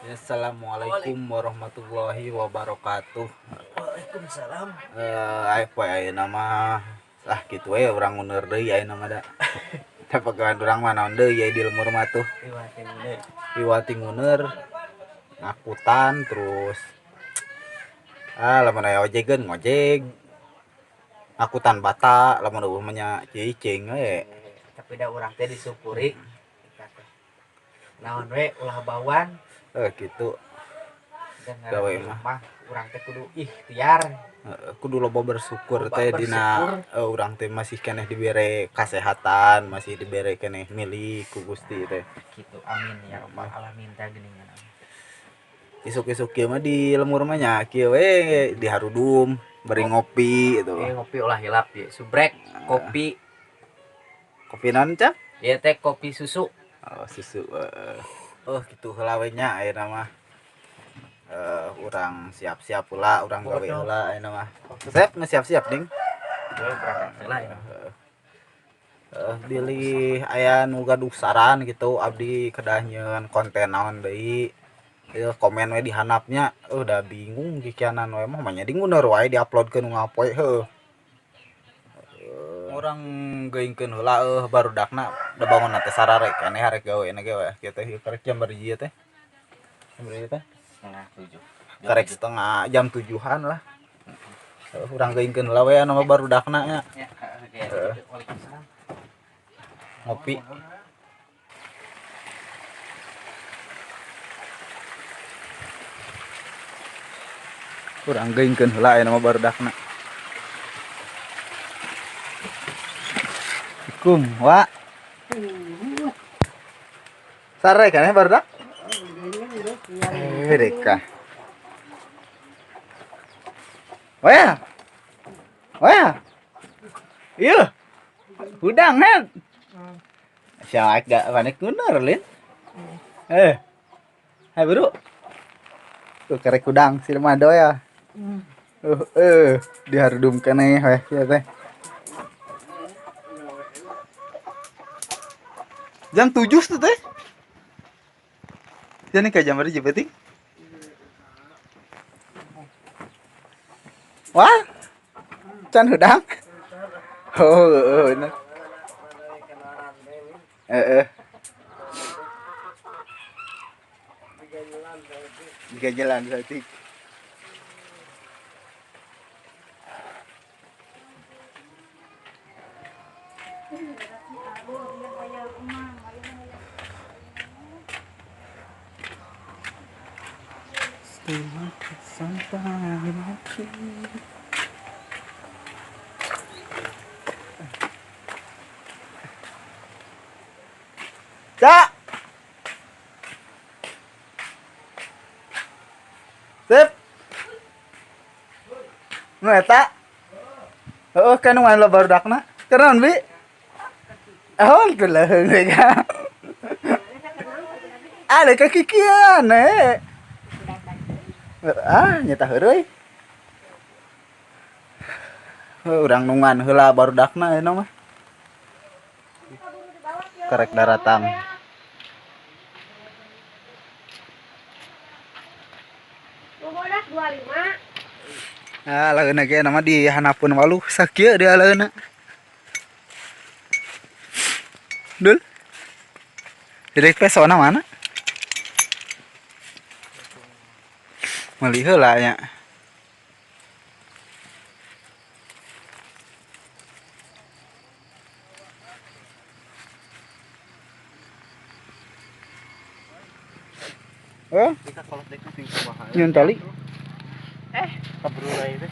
Assalamualaikum warahmatullahi wabarakatuh. Waalaikumsalam. Aya poe ayeuna mah ah kitu we urang nguneur deui ayeuna mah da. Da pagawean urang mah naon deui di lembur mah tuh. Iwati nguneur ngakutan terus lamun aya ojegeun ngojek. Ngakutan bata lamun eueuh mah nya cicing we. Tapi da urang teh disyukuri. Naon we ulah bauan. Gitu. Gawe mah urang teh kudu ikhtiar. Kudu loba bersyukur teh dina urang teh masih keneh dibere kasehatan, masih dibere keneh milik ku Gusti teh. Gitu, amin ya rabbal alamin teh geuningan. Isuk-isuk kieu mah di lemur mah nya kieu we di harudum bari ngopi gitu. Ngopi ulah hilap ieu, subrek kopi. Kopi naon, Cap? Ieu teh kopi susu. Oh, susu. Oh gitu heula we nya ayeuna mah. Urang siap-siap pula, urang gawe heula ayeuna mah. Sep, siap-siap ding. Bilih aya nu gaduh saran gitu abdi kedah nyieun konten naon deui. Ieu komen we di handapnya. Udah bingung kikianan we mah nya di nguneur wae diuploadkeun nu ngapoe heuh. Urang geuingkeun heula barudakna da bangunna teh sarare keneh arek gawe na ge we kieu teh karek jam berapa teh? Jam berapa teh? 6:30. Karek setengah jam 7-an lah. Urang geuingkeun heula we anu barudakna nya. Waalaikumsalam. Ngopi. Urang geuingkeun heula aya nama barudakna. Kum, wa. Sare kan barudak? Reka. Wah. Wah. Iya. Hudang kan? Siapa gak panik ngunur, Lin? Hai, Bro. Tuh karek hudang si Mado ya. Diharudum keneh weh kieu teh. Jam 7 tuh teh. Jadi kayak jam berapa penting? Wah. Can hudang. Oh, bener. Tiga jalan berarti. Sampai mati. Cak. Sip. Nu eta? Heeh, kan nu lo barudakna. Kenaon, Bi? Oh, kuleung we ka. Ah, leuh kakikian eh. Ah, nyata heureuy. Urang nungan heula barudakna ayeuna mah. Karek daratang. Ah, lageuna ge nama di hanapun waluh sakieu dia lageuna. Dul. Jadi pesona mana? Meuli heula nya. Eh? Nyeun tali. Kaburu teh.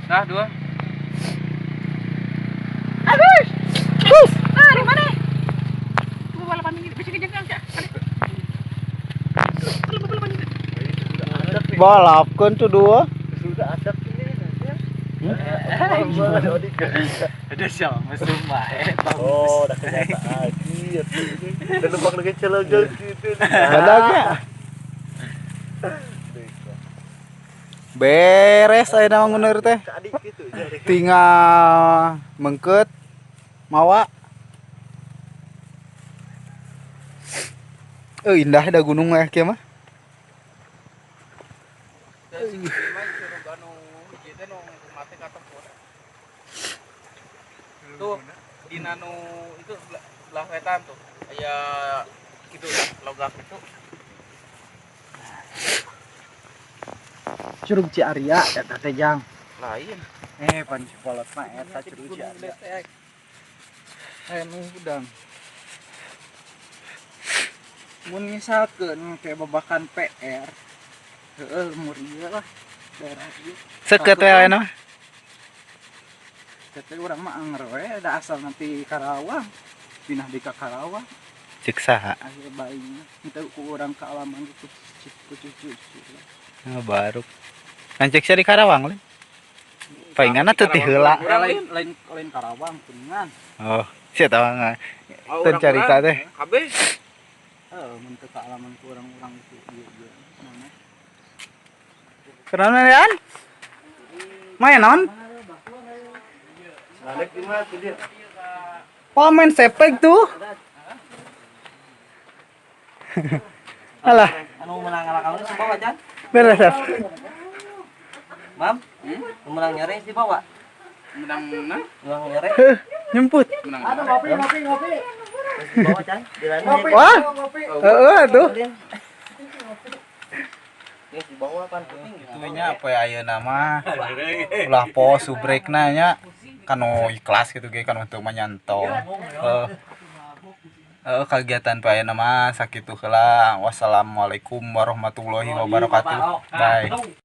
Nah, dua. Agus. Gus. Nah, di mana? Balapan ini bisa kejengkang, Cak. Balapkeun tuh dua. Sudah adab ini. Ada siapa mesum bae. Oh, udah kenyataan. Dan lupa lagi celogol gitu. Badagnya. Beres ayeuna mah nguneur teh. Tinggal mengket mawa. Indah da gunung mah kieu mah. Tuh di nanu itu belah, belah wetan tuh. Aya gitu lah logak itu. Curug Ciaria eta teh, Jang. Lain. Eh, pan Cikolot mah eta Curug Ciaria. Eh, nu hudang. Mun misalkeun kayak babakan PR, heueuh lembur ieu lah daerah ieu. Seukeut we ayeuna mah. Teh urang mah anger we da asal nanti Karawang. Pindah di ka Karawang. Cek saha? Akhir bayinya itu ku urang kaalaman gitu ku cucu cucu. Oh, baru. Kan cek sia di Karawang lain. Palingan atuh ti heula. Lain lain lain Karawang, Kuningan. Oh, sia tahu nggak? Oh, Teu carita teh. Kabeh. Eh, mun teu kaalaman ku urang-urang itu ieu ieu mana. Kenapa Yan? Main naon? Balik di mana tuh dia? Oh, main sepek tuh. Alah, Anu menang ngalakang di bawah, Jan. Beres. Sep. Mam, nu menang nyere di bawah. Menang menang. Menang nyere Heuh, nyemput. Menang. Ngopi, ngopi, ngopi. di bawah, Jan. Di lain. Wah. Heeh tuh. Ini di bawah pan penting. Itunya apa ya ayeuna mah. Ulah po subrekna nya kanu ikhlas gitu ge kan untuk menyantong. Heeh. Heeh, kegiatan pa ayeuna mah sakitu heula. Wassalamualaikum warahmatullahi wabarakatuh. Bye.